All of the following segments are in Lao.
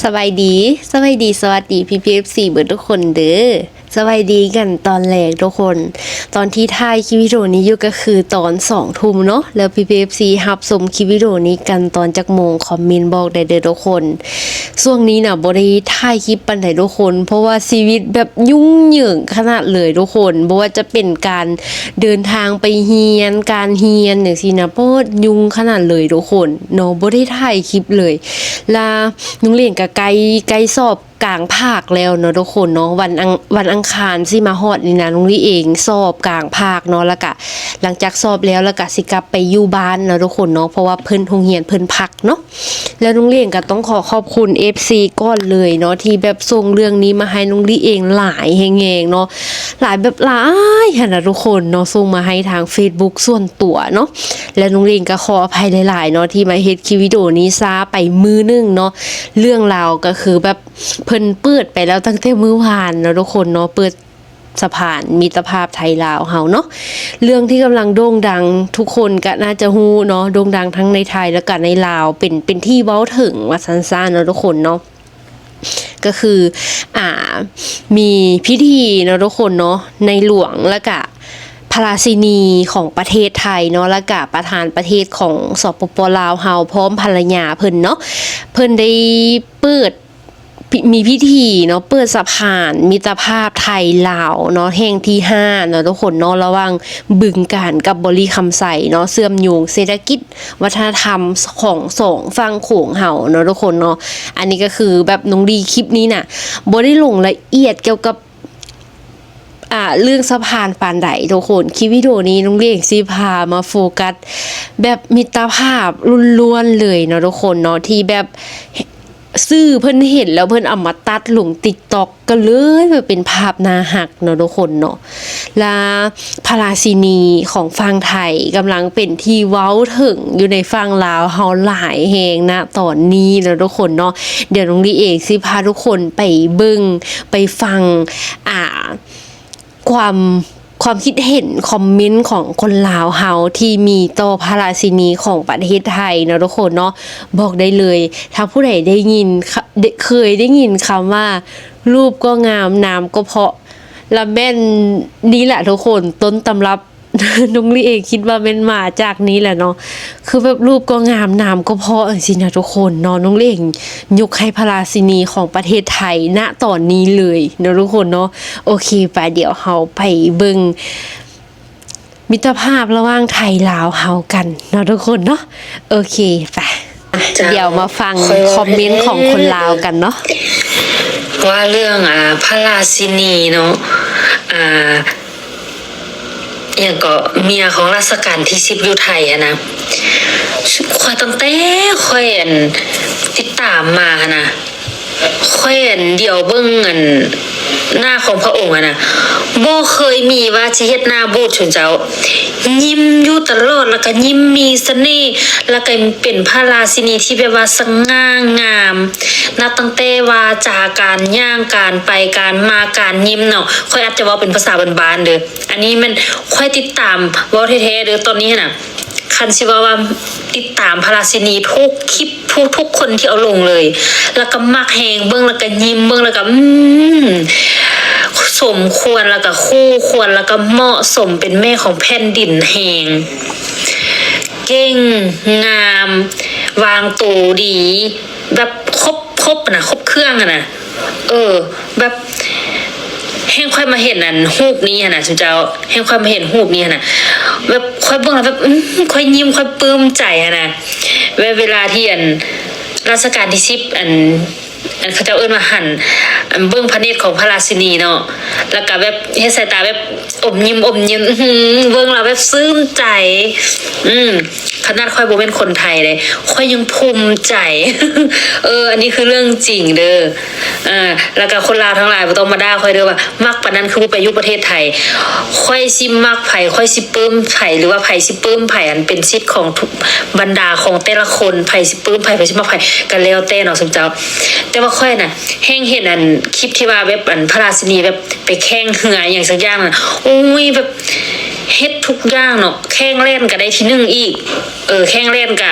ສະບາຍດີ ສະບາຍດີ ສະຫວັດດີ ພີ່ໆ ເອັຟຊີ ເບິດທຸກຄົນເດີ. ສະບາຍດີກັນຕອນແລງທຸກຄົນ. ຕອນທີ່ຖ່າຍຄລິບວິດີໂອນີ້ຢູ່ກໍຄືຕອນສອງທຸ່ມເນາະ ແລ້ວພີ່ໆ ເອັຟຊີ ຮັບຊົມຄລິບວິດີໂອນີ້ກັນຕອນຈັກໂມງ ຄອມເມັນບອກໄດ້ເດີທຸກຄົນ. ຊ່ວງນີ້ນະບໍ່ໄດ້ຖ່າຍຄລິບປານໃດທຸກຄົນ ເພາະວ່າຊີວິດແບບຫຍຸ້ງເຫຍິງຂະໜາດເລີຍທຸກຄົນ. ບໍ່ວ່າຈະເປັນການເດີນທາງໄປຮຽນ ການຮຽນຈັ່ງຊີ້ນະ ໂພດຫຍຸ້ງຂະໜາດເລີຍທຸກຄົນເນາະ ບໍ່ໄດ້ຖ່າຍຄລິບເລີຍ. ລະນ້ອງເລງກໍໃກ້ ໃກ້ສອບກາງພາກແລ້ວເນາະທຸກຄົນເນາະ. ວັນອັງ ວັນອັງຄານຊິມາຮອດນີ້ນະ ນ້ອງລີເອງສອບກາງພາກເນາະ ລະກະຫຼັງຈາກສອບແລ້ວ ລະກະຊິກັບໄປຢູ່ບ້ານເນາະທຸກຄົນເນາະ ເພາະວ່າເພິ່ນ ໂຮງຮຽນເພິ່ນພັກເນາະ. ແລ້ວນ້ອງເລງກໍຕ້ອງຂໍຂອບຄຸນ ເອັຟຊີ ກ່ອນເລີຍເນາະ ທີ່ແບບສົ່ງເລື່ອງນີ້ມາໃຫ້ນ້ອງລີເອງຫຼາຍແຮງໆເນາະ ຫຼາຍແບບຫຼາຍຫັ້ນນະທຸກຄົນເນາະ ສົ່ງມາໃຫ້ທາງເຟສບຸກສ່ວນຕົວເນາະ. ແລ້ວນ້ອງເລງກໍຂໍອະໄພຫຼາຍໆເນາະ ທີ່ມາເຮັດຄລິບວິດີໂອນີ້ຊ້າໄປມື້ໜຶ່ງເນາະ. ເລື່ອງລາວກໍຄືແບບ ເພິ່ນເປີດໄປແລ້ວຕັ້ງແຕ່ມື້ວານເນາະທຸກຄົນເນາະ ເປີດສະພານມິດຕະພາບໄທລາວເຮົາເນາະ. ເລື່ອງທີ່ກຳລັງໂດ່ງດັງ ທຸກຄົນກໍໜ້າຈະຮູ້ເນາະ ໂດ່ງດັງທັງໃນໄທ ແລ້ວກໍໃນລາວ ເປັນ ເປັນທີ່ເວົ້າເຖິງວ່າຊັ້ນຊະເນາະທຸກຄົນເນາະ. ກໍຄື ອ່າ ມີພິທີເນາະທຸກຄົນເນາະ ໃນຫຼວງ ແລ້ວກະພະລາຊິນີຂອງປະເທດໄທເນາະ ແລ້ວກະປະທານປະເທດຂອງ ສປປ ລາວເຮົາ ພ້ອມພັນລະຍາເພິ່ນເນາະ ເພິ່ນໄດ້ເປີດ ພິ ມີພິທີເນາະ ເປີດສະພານມິດຕະພາບໄທລາວເນາະ ແຫ່ງທີຫ້າເນາະທຸກຄົນເນາະ ລະຫວ່າງບຶງການກັບບໍລິຄຳໄຊເນາະ ເຊື່ອມໂຍງເສດຖະກິດ ວັດທະນະທຳຂອງສອງຝັ່ງໂຂງເຮົາເນາະທຸກຄົນເນາະ. ອັນນີ້ກໍຄືແບບນ້ອງລີຄລິບນີ້ນະ ບໍ່ໄດ້ລົງລະອຽດກ່ຽວກັບ ອ່າ ເລື່ອງສະພານປານໃດທຸກຄົນ. ຄລິບວິດີໂອນີ້ນ້ອງເລງຊິພາມາໂຟກັສແບບມິດຕະພາບລ້ວນໆເລີຍເນາະທຸກຄົນເນາະ ທີ່ແບບສື່ເພິ່ນເຫັນແລ້ວເພິ່ນເອົາມາຕັດລົງຕິກຕັອກ ກໍເລີຍມາເປັນພາບໜ້າຮັກເນາະທຸກຄົນເນາະ. ລະພະລາຊິນີຂອງຝັ່ງໄທກຳລັງເປັນທີ່ເວົ້າເຖິງຢູ່ໃນຝັ່ງລາວເຮົາຫຼາຍແຮງນະຕອນນີ້ເນາະທຸກຄົນເນາະ. ດຽວນ້ອງລີເອງຊິພາທຸກຄົນໄປເບິ່ງໄປຟັງ ອ່າ ຄວາມ ຄວາມຄິດເຫັນ ຄອມເມັນຂອງຄົນລາວເຮົາທີ່ມີຕໍ່ພະລາຊິນີຂອງປະເທດໄທເນາະທຸກຄົນເນາະ. ບອກໄດ້ເລີຍ ຖ້າຜູ້ໃດໄດ້ຍິນ ເຄີຍໄດ້ຍິນຄຳວ່າ ຮູບກໍງາມ ນາມກໍເພາະ ລະແມ່ນນີ້ແຫຼະທຸກຄົນ ຕົ້ນຕຳລັບ ນ້ອງລີເອງຄິດວ່າແມ່ນມາຈາກນີ້ແຫຼະເນາະ. ຄືແບບຮູບກໍງາມ ນາມກໍເພາະ ຈັ່ງຊີ້ນະທຸກຄົນເນາະ. ນ້ອງເລງຍົກໃຫ້ພະລາຊິນີຂອງປະເທດໄທນະຕອນນີ້ເລີຍເນາະທຸກຄົນເນາະ. ໂອເຄ ໄປ ດຽວເຮົາໄປເບິ່ງມິດຕະພາບລະຫວ່າງໄທລາວເຮົາກັນເນາະທຸກຄົນເນາະ. ໂອເຄ ໄປ ດຽວມາຟັງຄອມເມັນຂອງຄົນລາວກັນເນາະ ວ່າເລື່ອງ ອ່າ ພະລາຊິນີເນາະ ອ່າ ອີ່ຫຍັງເກາະ ເມຍຂອງລາຊະການທີສິບຢູ່ໄທຫັ້ນນະ. ຂ້ອຍ ຕັ້ງແຕ່ຂ້ອຍ ອັນ ຕິດຕາມມາຫັ້ນນະ ຂ້ອຍ ອັນ ດຽວເບິ່ງ ອັນ ໜ້າຂອງພະອົງຫັ້ນນະ ບໍ່ເຄີຍມີວ່າຊິເຮັດໜ້າບູດ ຊຸມເຈົ້າ. ຍິ້ມຢູ່ຕະຫຼອດ ແລ້ວກະຍິ້ມມີສະເໜ່ ແລ້ວກະເປັນພະລາຊິນີທີ່ແບບວ່າສະຫງ່າງາມ ນັບຕັ້ງແຕ່ວາຈາ ການຍ່າງ ການໄປ ການມາ ການຍິ້ມເນາະ. ຂ້ອຍອາດຈະເວົ້າເປັນພາສາບ້ານໆເດີ ອັນນີ້ແມ່ນຂ້ອຍຕິດຕາມ ເວົ້າແທ້ໆເດີ ຕອນນີ້ຫັ້ນນະ ຄັນຊິເວົ້າວ່າຕິດຕາມພະລາຊິນີທຸກຄລິບ ທຸກໆຄົນທີ່ເອົາລົງເລີຍ ແລ້ວກໍມັກແຮງ ເບິ່ງແລ້ວກໍຍິ້ມ ເບິ່ງແລ້ວກໍ ອືມ ສົມຄວນ ແລ້ວກໍຄູ່ຄວນ ແລ້ວກໍເໝາະສົມເປັນແມ່ຂອງແຜ່ນດິນແຮງ ເກັ່ງ ງາມ ວາງໂຕດີ ແບບຄົບ ຄົບນະ ຄົບເຄື່ອງຫັ້ນນະ. ເອີ ແບບ ແຮ່ງຂ້ອຍມາເຫັນອັນຮູບນີ້ຫັ້ນນະ ຊຸມເຈົ້າ ແຮ່ງຂ້ອຍມາເຫັນຮູບນີ້ຫັ້ນນະ ແບບຂ້ອຍເບິ່ງແລ້ວແບບ ອືມ ຂ້ອຍຍິ້ມ ຂ້ອຍປຶ້ມໃຈຫັ້ນນະ. ແບບເວລາທີ່ອັນ ລາຊະການທີສິບ ອັນ ອັນເຂົາເຈົ້າເອີ້ນວ່າຫັນ ອັນເບິ່ງພະເນດຂອງພະລາຊິນີເນາະ ແລ້ວກະແບບເຮັດສາຍຕາແບບ ອົມຍິ້ມ ອົມຍິ້ມ ອື ເບິ່ງແລ້ວແບບຊື່ນໃຈ ອືມ ຂະໜາດຂ້ອຍບໍ່ແມ່ນຄົນໄທເດ້ ຂ້ອຍຍັງພູມໃຈ ເອີ ອັນນີ້ຄືເລື່ອງຈິງເດີ. ເອີ ແລ້ວກະຄົນລາວທັງຫຼາຍບໍ່ຕ້ອງມາດ່າຂ້ອຍເດີວ່າ ມັກປານນັ້ນຄືບໍ່ໄປຢູ່ປະເທດໄທ. ຂ້ອຍຊິມັກໃຜ ຂ້ອຍຊິປຶ້ມໃຜ ຫຼືວ່າໃຜຊິປຶ້ມໃຜ ອັນເປັນສິດຂອງທຸກບັນດາຂອງແຕ່ລະຄົນ ໃຜຊິປຶ້ມໃຜ ໃຜຊິມັກໃຜ ກະແລ້ວແຕ່ເນາະ ຊຸມເຈົ້າ. ແຕ່ວ່າຂ້ອຍນະ ແຮ່ງເຫັນອັນຄລິບທີ່ວ່າແບບອັນພະລາຊິນີແບບ ໄປແຂ່ງເຮືອອີ່ຫຍັງສັກຢ່າງນະ ໂອ້ຍ ແບບເຮັດທຸກຢ່າງເນາະ ແຂ່ງແລ່ນກະໄດ້ທີໜຶ່ງອີກ ເອີ ແຂ່ງແລ່ນກະ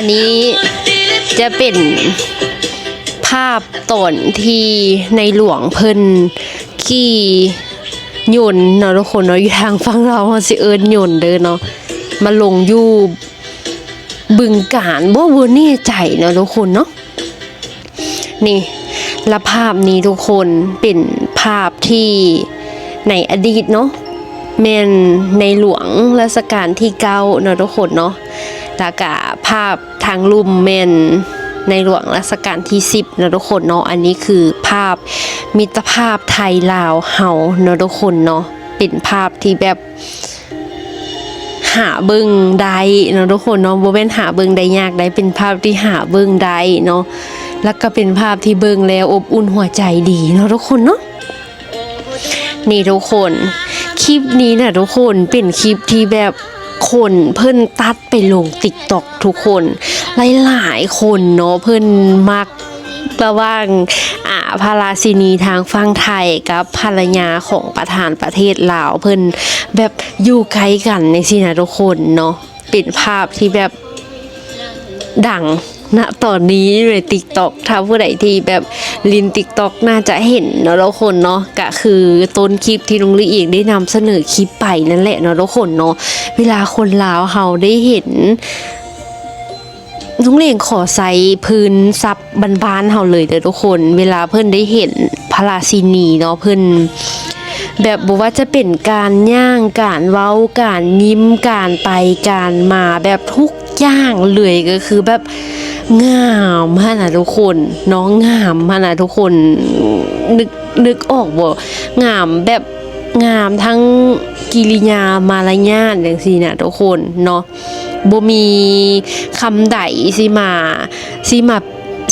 ອັນນີ້ຈະເປັນພາບຕອນທີ່ໃນຫຼວງເພິ່ນຂີ່ຍົນເນາະທຸກຄົນເນາະ ຢູ່ທາງຝັ່ງລາວເຮົາຊິເອີ້ນຍົນເດີເນາະ ມາລົງຢູ່ບຶງການບໍ ບໍ່ແນ່ໃຈເນາະທຸກຄົນເນາະ. ນີ້ ລະພາບນີ້ທຸກຄົນເປັນພາບທີ່ໃນອະດີດເນາະ ແມ່ນໃນຫຼວງລາຊະການທີເກົ້າເນາະທຸກຄົນເນາະ ລະກະພາບທາງລຸ່ມແມ່ນໃນຫຼວງລາຊະການທີສິບເນາະທຸກຄົນເນາະ. ອັນນີ້ຄືພາບມິດຕະພາບໄທລາວເຮົາເນາະທຸກຄົນເນາະ ເປັນພາບທີ່ແບບ ຫາເບິ່ງໄດ້ເນາະທຸກຄົນເນາະ ບໍ່ແມ່ນຫາເບິ່ງໄດ້ຍາກໃດ໋ ເປັນພາບທີ່ຫາເບິ່ງໄດ້ເນາະ ແລ້ວກໍເປັນພາບທີ່ເບິ່ງແລ້ວອົບອຸ່ນຫົວໃຈດີເນາະທຸກຄົນເນາະ. ນີ້ທຸກຄົນ ຄລິບນີ້ນະທຸກຄົນ ເປັນຄລິບທີ່ແບບຄົນເພິ່ນຕັດໄປລົງ TikTok ທຸກຄົນ ຫຼາຍໆຄົນເນາະ ເພິ່ນມັກ ລະຫວ່າງ ອາ ພະລາຊິນີທາງຝັ່ງໄທກັບພັນລະຍາຂອງປະທານປະເທດລາວ ເພິ່ນແບບຢູ່ໃກ້ກັນຈັ່ງຊີ້ນະທຸກຄົນເນາະ ເປັນພາບທີ່ແບບດັງນະຕອນນີ້ຢູ່ໃນ TikTok ຖ້າຜູ້ໃດທີ່ແບບຫຼິ້ນ TikTok ໜ້າຈະເຫັນເນາະທຸກຄົນເນາະ ກະຄືຕົ້ນຄລິບທີ່ນ້ອງລີເອງໄດ້ນຳສະເໜີຄລິບໄປນັ້ນແຫຼະເນາະທຸກຄົນເນາະ ເວລາຄົນລາວເຮົາໄດ້ເຫັນ ນ້ອງເລງຂໍໃຊ້ພື້ນສັບບ້ານໆເຮົາເລີຍເດີທຸກຄົນ ເວລາເພິ່ນໄດ້ເຫັນພະລາຊິນີເນາະ ເພິ່ນແບບບໍ່ວ່າຈະເປັນການຍ່າງ ການເວົ້າ ການຍິ້ມ ການໄປການມາ ແບບທຸກຢ່າງເລີຍ ກໍຄືແບບງາມຫັ້ນນະທຸກຄົນເນາະ ງາມຫັ້ນນະທຸກຄົນ ນຶກ ນຶກອອກບໍ່? ງາມແບບ ງາມທັງກິລິຍາມາລະຍາດຈັ່ງຊີ້ນະທຸກຄົນເນາະ ບໍ່ມີຄຳໃດຊິມາ ຊິມາ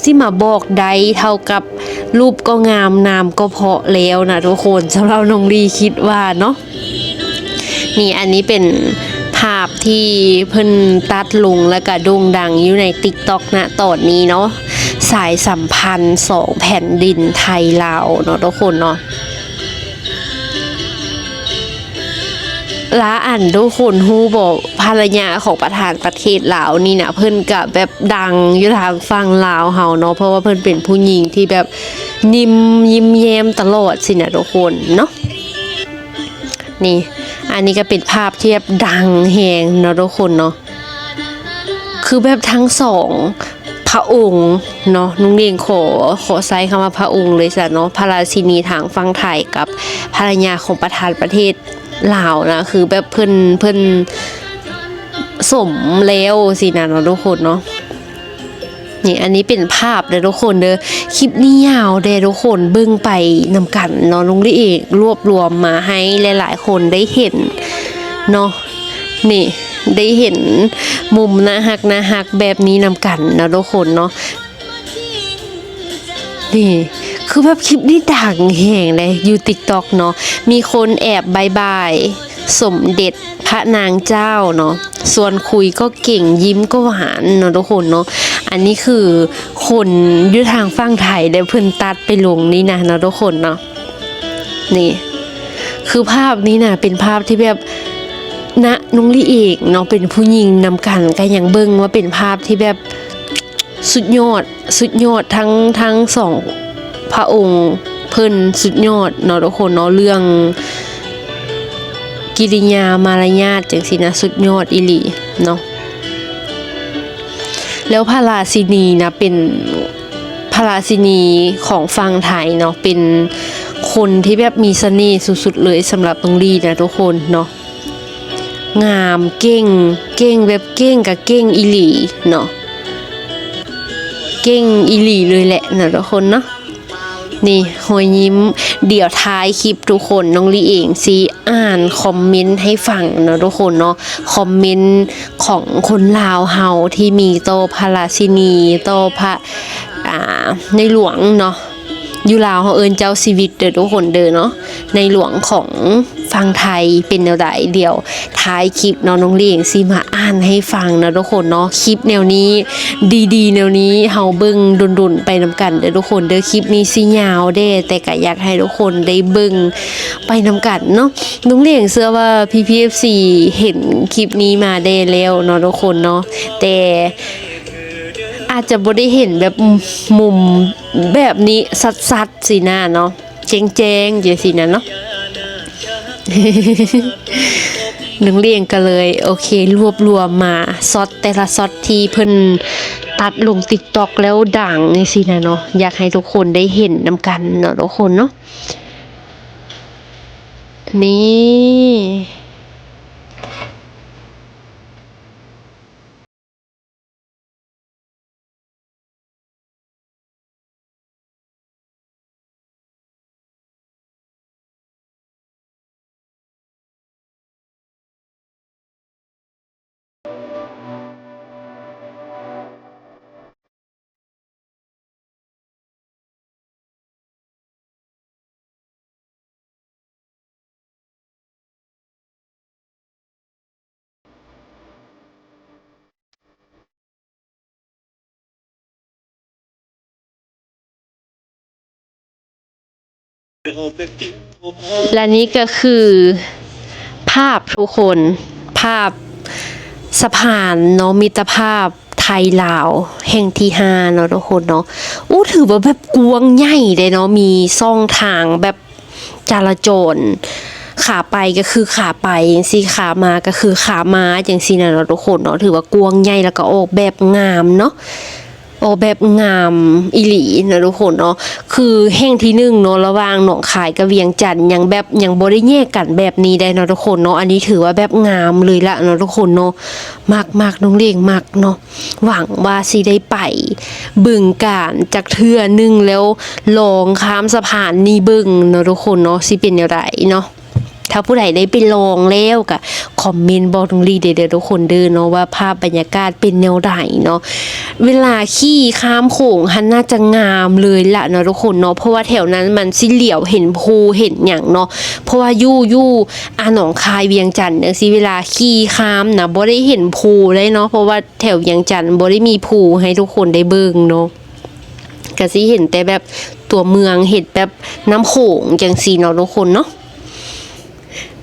ຊິມາບອກໄດ້ເທົ່າກັບຮູບກໍງາມ ນາມກໍເພາະແລ້ວນະທຸກຄົນ ສຳລັບນ້ອງລີຄິດວ່າເນາະ. ນີ້ ອັນນີ້ເປັນພາບທີ່ເພິ່ນຕັດລົງ ແລ້ວກະໂດ່ງດັງຢູ່ໃນ TikTok ນະຕອນນີ້ເນາະ ສາຍສຳພັນສອງແຜ່ນດິນໄທລາວເນາະທຸກຄົນເນາະ. ລະອັນທຸກຄົນຮູ້ບໍ່ ພັນລະຍາຂອງປະທານປະເທດລາວນີ້ນະ ເພິ່ນກະແບບດັງຢູ່ທາງຝັ່ງລາວເຮົາເນາະ ເພາະວ່າເພິ່ນເປັນຜູ້ຍິງທີ່ແບບຍິ້ມ ຍິ້ມແຍ້ມຕະຫຼອດຊີ້ນະທຸກຄົນເນາະ. ນີ້ ອັນນີ້ກະເປັນພາບທີ່ແບບດັງແຮງເນາະທຸກຄົນເນາະ ຄືແບບທັງສອງພະອົງເນາະ ນ້ອງເລງຂໍ ຂໍໃຊ້ຄຳວ່າພະອົງເລີຍຊະເນາະ ພະລາຊິນີທາງຝັ່ງໄທກັບພັນລະຍາຂອງປະທານປະເທດລາວນະ ຄືແບບເພິ່ນ ເພິ່ນສົມແລ້ວຊີ້ນະເນາະທຸກຄົນເນາະ. ນີ້ ອັນນີ້ເປັນພາບເດີທຸກຄົນເດີ ຄລິບນີ້ຍາວເດ້ທຸກຄົນ ເບິ່ງໄປນຳກັນເນາະ ນ້ອງລີເອງລວບລວມມາໃຫ້ຫຼາຍໆຄົນໄດ້ເຫັນເນາະ. ນີ້ ໄດ້ເຫັນມຸມໜ້າຮັກໆແບບນີ້ນຳກັນເນາະທຸກຄົນເນາະ. ນີ້ ຄືແບບຄລິບນີ້ດັງແຮງເດ້ ຢູ່ TikTok ເນາະ ມີຄົນແອບບາຍບາຍສົມເດັດພະນາງເຈົ້າເນາະ ຊວນຄຸຍກໍເກັ່ງ ຍິ້ມກໍຫວານເນາະທຸກຄົນເນາະ. ອັນນີ້ຄືຄົນຢູ່ທາງຝັ່ງໄທເດ້ ເພິ່ນຕັດໄປລົງນີ້ນະເນາະທຸກຄົນເນາະ. ນີ້ ຄືພາບນີ້ນະ ເປັນພາບທີ່ແບບ ນະ ນ້ອງລີເອງເນາະ ເປັນຜູ້ຍິງນຳກັນ ກະຍັງເບິ່ງວ່າເປັນພາບທີ່ແບບ ສຸດຍອດ ສຸດຍອດ ທັງ ທັງສອງພະອົງເພິ່ນສຸດຍອດເນາະທຸກຄົນເນາະ ເລື່ອງກິລິຍາມາລະຍາດຈັ່ງຊີ້ນະ ສຸດຍອດອີ່ຫຼີເນາະ. ແລ້ວພະລາຊິນີນະ ເປັນພະລາຊິນີຂອງຝັ່ງໄທເນາະ ເປັນຄົນທີ່ແບບມີສະເໜ່ສຸດໆເລີຍ ສຳລັບນ້ອງລີນະທຸກຄົນເນາະ. ງາມ ເກັ່ງ ເກັ່ງແບບເກັ່ງກະເກັ່ງອີ່ຫຼີເນາະ ເກັ່ງອີ່ຫຼີເລີຍແຫຼະເນາະທຸກຄົນເນາະ. ນີ້ ຮອຍຍິ້ມ ດຽວທ້າຍຄລິບທຸກຄົນ ນ້ອງລີເອງຊິອ່ານຄອມເມັນໃຫ້ຟັງເນາະທຸກຄົນເນາະ ຄອມເມັນຂອງຄົນລາວເຮົາທີ່ມີຕໍ່ພະລາຊິນີ ຕໍ່ພະ ອ່າ ໃນຫຼວງເນາະ. ຢູ່ລາວເຮົາເອີ້ນເຈົ້າຊີວິດເດີທຸກຄົນເດີເນາະ ໃນຫຼວງຂອງຝັ່ງໄທເປັນແນວໃດ ດຽວທ້າຍຄລິບເນາະ ນ້ອງເລງຊິມາອ່ານໃຫ້ຟັງເນາະທຸກຄົນເນາະ. ຄລິບແນວນີ້ ດີໆແນວນີ້ ເຮົາເບິ່ງດົນໆໄປນຳກັນເດີທຸກຄົນເດີ. ຄລິບນີ້ຊິຍາວແດ່ ແຕ່ກະຢາກໃຫ້ທຸກຄົນໄດ້ເບິ່ງໄປນຳກັນເນາະ. ນ້ອງເລງເຊື່ອວ່າພີ່ໆເອັຟຊີເຫັນຄລິບນີ້ມາແດ່ແລ້ວເນາະທຸກຄົນເນາະ ແຕ່ ອາດຈະບໍ່ໄດ້ເຫັນແບບມຸມແບບນີ້ຊັດໆຊີ້ນະເນາະ ແຈ້ງໆຈັ່ງຊີ້ນະເນາະ. ນ້ອງຫຼຽງກໍເລີຍ ໂອເຄ ລວບລວມມາ ຊັອດແຕ່ລະຊັອດທີ່ເພິ່ນຕັດລົງ TikTok ແລ້ວດັງຈັ່ງຊີ້ນະເນາະ ຢາກໃຫ້ທຸກຄົນໄດ້ເຫັນນຳກັນເນາະທຸກຄົນເນາະ. ນີ້ ແລະນີ້ກໍຄືພາບທຸກຄົນ ພາບສະພານເນາະ ມິດຕະພາບໄທລາວແຫ່ງທີຫ້າເນາະທຸກຄົນເນາະ. ໂອ້ ຖືວ່າແບບກວ້າງໃຫຍ່ເດ້ເນາະ ມີຊ່ອງທາງແບບ ຈະລາຈອນ ຂາໄປກໍຄືຂາໄປຈັ່ງຊີ້ ຂາມາກໍຄືຂາມາຈັ່ງຊີ້ນະເນາະທຸກຄົນເນາະ. ຖືວ່າກວ້າງໃຫຍ່ ແລ້ວກໍອອກແບບງາມເນາະ ອອກແບບງາມອີ່ຫຼີເນາະທຸກຄົນເນາະ. ຄືແຫ່ງທີໜຶ່ງເນາະ ລະຫວ່າງໜອງຄາຍກັບວຽງຈັນ ຍັງແບບ ຍັງບໍ່ໄດ້ແຍກກັນແບບນີ້ໄດ້ເນາະທຸກຄົນເນາະ. ອັນນີ້ຖືວ່າແບບງາມເລີຍລະເນາະທຸກຄົນເນາະ. ມັກໆ ນ້ອງຫຼຽງມັກເນາະ. ຫວັງວ່າຊິໄດ້ໄປບຶງການຈັກເທື່ອໜຶ່ງ ແລ້ວລອງຂ້າມສະພານນີ້ເບິ່ງເນາະທຸກຄົນເນາະ ຊິເປັນແນວໃດເນາະ. ຖ້າຜູ້ໃດໄດ້ໄປລອງແລ້ວກະຄອມເມັນບອກນ້ອງລີເດີ ເດີທຸກຄົນເດີເນາະ ວ່າພາບບັນຍາກາດເປັນແນວໃດເນາະ. ເວລາຂີ່ຂ້າມໂຂງຫັ້ນໜ້າຈະງາມເລີຍລະເນາະທຸກຄົນເນາະ ເພາະວ່າແຖວນັ້ນມັນຊິຫຼຽວເຫັນພູເຫັນຫຍັງເນາະ. ເພາະວ່າຢູ່ ຢູ່ ອາ ໜອງຄາຍ ວຽງຈັນຈັ່ງຊີ້ ເວລາຂີ່ຂ້າມນະ ບໍ່ໄດ້ເຫັນພູເລີຍເນາະ ເພາະວ່າ ແຖວວຽງຈັນບໍ່ໄດ້ມີພູໃຫ້ທຸກຄົນໄດ້ເບິ່ງເນາະ ກະຊິເຫັນແຕ່ແບບຕົວເມືອງ ເຫັນແບບນ້ຳໂຂງຈັ່ງຊີ້ເນາະທຸກຄົນເນາະ.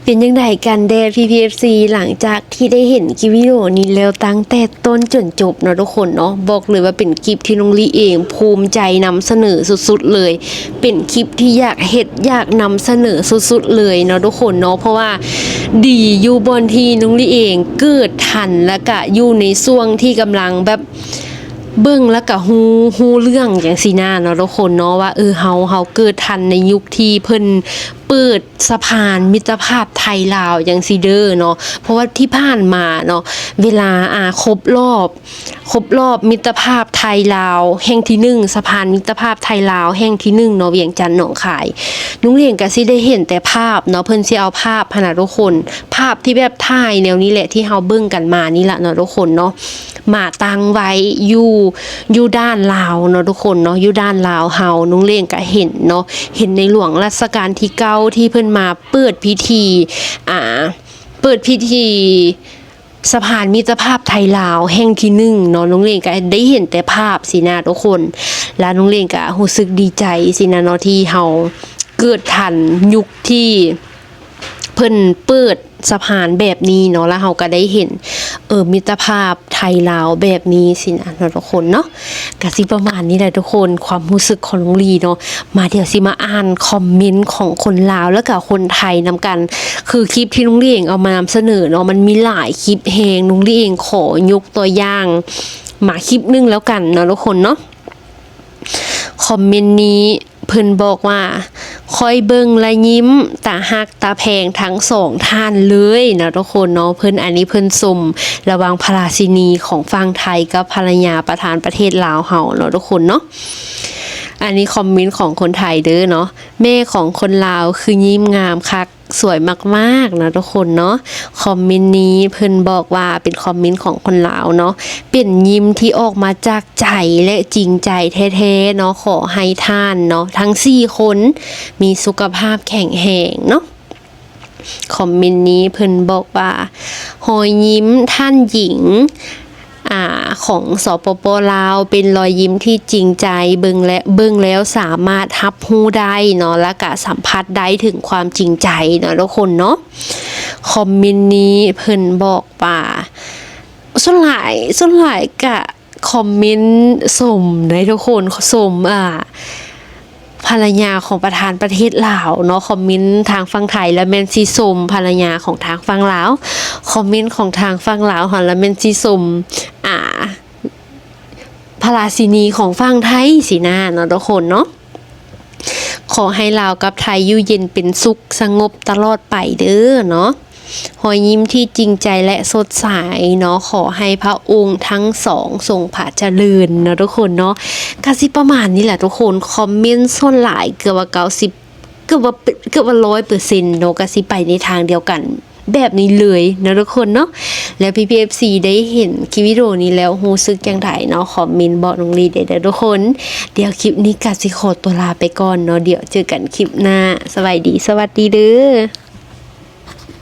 ເປັນຈັ່ງໃດກັນແດ່ພີ່ໆ ເອັຟຊີ ຫຼັງຈາກທີ່ໄດ້ເຫັນຄລິບວິດີໂອນີ້ແລ້ວ ຕັ້ງແຕ່ຕົ້ນຈົນຈົບເນາະທຸກຄົນເນາະ ບອກເລີຍວ່າເປັນຄລິບທີ່ນ້ອງລີເອງພູມໃຈນຳສະເໜີສຸດໆເລີຍ. ເປັນຄລິບທີ່ຢາກເຮັດ ຢາກນຳສະເໜີສຸດໆເລີຍເນາະທຸກຄົນເນາະ ເພາະວ່າດີຢູ່ບ່ອນທີ່ນ້ອງລີເອງເກີດທັນ ແລ້ວກະຢູ່ໃນຊ່ວງທີ່ກຳລັງແບບເບິ່ງ ແລ້ວກະຮູ້ ຮູ້ເລື່ອງຈັ່ງຊີ້ນະເນາະທຸກຄົນເນາະ ວ່າ ເອີ ເຮົາ ເຮົາເກີດທັນໃນຍຸກທີ່ເພິ່ນເປີດສະພານມິດຕະພາບໄທລາວຈັ່ງຊີ້ເດີເນາະ. ເພາະວ່າທີ່ຜ່ານມາເນາະ ເວລາ ອາ ຄົບລອບ ຄົບລອບມິດຕະພາບໄທລາວແຫ່ງທີໜຶ່ງ ສະພານມິດຕະພາບໄທລາວແຫ່ງທີໜຶ່ງເນາະ ວຽງຈັນ ໜອງຄາຍ ນ້ອງຫຼຽງກະຊິໄດ້ເຫັນແຕ່ພາບເນາະ ເພິ່ນຊິເອົາພາບຫັ້ນນະທຸກຄົນ ພາບທີ່ແບບຖ່າຍແນວນີ້ແຫຼະ ທີ່ເຮົາເບິ່ງກັນມານີ້ລະເນາະທຸກຄົນເນາະ ມາຕັ້ງໄວ້ຢູ່ ຢູ່ດ້ານລາວເນາະທຸກຄົນເນາະ ຢູ່ດ້ານລາວເຮົາ ນ້ອງຫຼຽງກະເຫັນເນາະ ເຫັນໃນຫຼວງລັດຊະການທີເກົ້າ ທີ່ເພິ່ນມາເປີດພິທີ ອາ ເປີດພິທີ ສະພານມິດຕະພາບໄທລາວແຫ່ງທີໜຶ່ງເນາະ ນ້ອງຫຼຽງກະໄດ້ເຫັນແຕ່ພາບຊີ້ນະທຸກຄົນ ແລະນ້ອງຫຼຽງກະຮູ້ສຶກດີໃຈຊີ້ນະເນາະ ທີ່ເຮົາເກີດທັນຍຸກທີ່ເພິ່ນເປີດສະພານແບບນີ້ເນາະ ແລະເຮົາກະໄດ້ເຫັນ ເອີ ມິດຕະພາບໄທລາວແບບນີ້ຊີ້ນະເນາະທຸກຄົນເນາະ. ກະຊິປະມານນີ້ແຫຼະທຸກຄົນ ຄວາມຮູ້ສຶກຂອງນ້ອງລີເນາະ. ມາ ດຽວຊິມາອ່ານຄອມເມັນຂອງຄົນລາວ ແລ້ວກະຄົນໄທນຳກັນ. ຄືຄລິບທີ່ນ້ອງລີເອງເອົາມານຳສະເໜີເນາະ ມັນມີຫຼາຍຄລິບແຮງ ນ້ອງລີເອງຂໍຍົກຕົວຢ່າງມາຄລິບໜຶ່ງແລ້ວກັນເນາະທຸກຄົນເນາະ. ຄອມເມັນນີ້ ເພິ່ນບອກວ່າ ຂ້ອຍເບິ່ງລະຍິ້ມ ຕາຮັກຕາແພງທັງສອງທ່ານເລີຍເນາະທຸກຄົນເນາະ. ເພິ່ນ ອັນນີ້ເພິ່ນຊົມລະຫວ່າງພະລາຊິນີຂອງຝັ່ງໄທກັບພະລະຍາປະທານປະເທດລາວເຮົາເນາະທຸກຄົນເນາະ. ອັນນີ້ຄອມເມັນຂອງຄົນໄທເດີເນາະ. ແມ່ຂອງຄົນລາວຄືຍິ້ມງາມຄັກ ສວຍມາກໆເນາະທຸກຄົນເນາະ. ຄອມເມັນນີ້ເພິ່ນບອກວ່າເປັນຄອມເມັນຂອງຄົນລາວເນາະ ເປັນຍິ້ມທີ່ອອກມາຈາກໃຈ ແລະ ຈິງໃຈແທ້ໆເນາະ. ຂໍໃຫ້ທ່ານເນາະ ທັງສີ່ຄົນມີສຸຂະພາບແຂງແຮງເນາະ. ຄອມເມັນນີ້ເພິ່ນບອກວ່າ ຮອຍຍິ້ມທ່ານຍິງ ອາ ຂອງ ສປປ ລາວ ເປັນລອຍຍິ້ມທີ່ຈິງໃຈ ເບິ່ງແລະ ເບິ່ງແລ້ວສາມາດຮັບຮູ້ໄດ້ເນາະ ແລະກະສຳຜັດໄດ້ເຖິງຄວາມຈິງໃຈເນາະທຸກຄົນເນາະ. ຄອມເມັນນີ້ເພິ່ນບອກວ່າ ສ່ວນຫຼາຍ ສ່ວນຫຼາຍກະ ຄອມເມັນຊົມໃດ໋ທຸກຄົນ ຊົມ ອ່າ ພັນລະຍາຂອງປະທານປະເທດລາວເນາະ ຄອມເມັນທາງຝັ່ງໄທລະແມ່ນຊິຊົມພັນລະຍາຂອງທາງຝັ່ງລາວ ຄອມເມັນຂອງທາງຝັ່ງລາວຫັ້ນລະແມ່ນຊິຊົມ ອ່າ ພະລາຊິນີຂອງຝັ່ງໄທຊີ້ນະເນາະທຸກຄົນເນາະ. ຂໍໃຫ້ລາວກັບໄທຢູ່ເຢັນເປັນສຸກສະຫງົບຕະຫຼອດໄປເດີເນາະ ຮອຍຍິ້ມທີ່ຈິງໃຈ ແລະ ສົດໃສເນາະ ຂໍໃຫ້ພະອົງທັງສອງຊົງພະຈະເລີນເນາະທຸກຄົນເນາະ. ກະຊິປະມານນີ້ແຫຼະທຸກຄົນ ຄອມເມັນສ່ວນຫຼາຍເກືອບວ່າເກົ້າສິບ ເກືອບວ່າ ເກືອບວ່າຮ້ອຍເປີເຊັນເນາະ ກະຊິໄປໃນທາງດຽວກັນແບບນີ້ເລີຍເນາະທຸກຄົນເນາະ. ແລ້ວພີ່ໆ ເອັຟຊີ ໄດ້ເຫັນຄລິບວິດີໂອນີ້ແລ້ວຮູ້ສຶກຈັ່ງໃດເນາະ ຄອມເມັນບອກນ້ອງລີໄດ້ເດີທຸກຄົນ. ດຽວຄລິບນີ້ກະຊິຂໍຕົວລາໄປກ່ອນເນາະ ດຽວເຈີກັນຄລິບໜ້າ ສະບາຍດີ ສະຫວັດດີເດີ.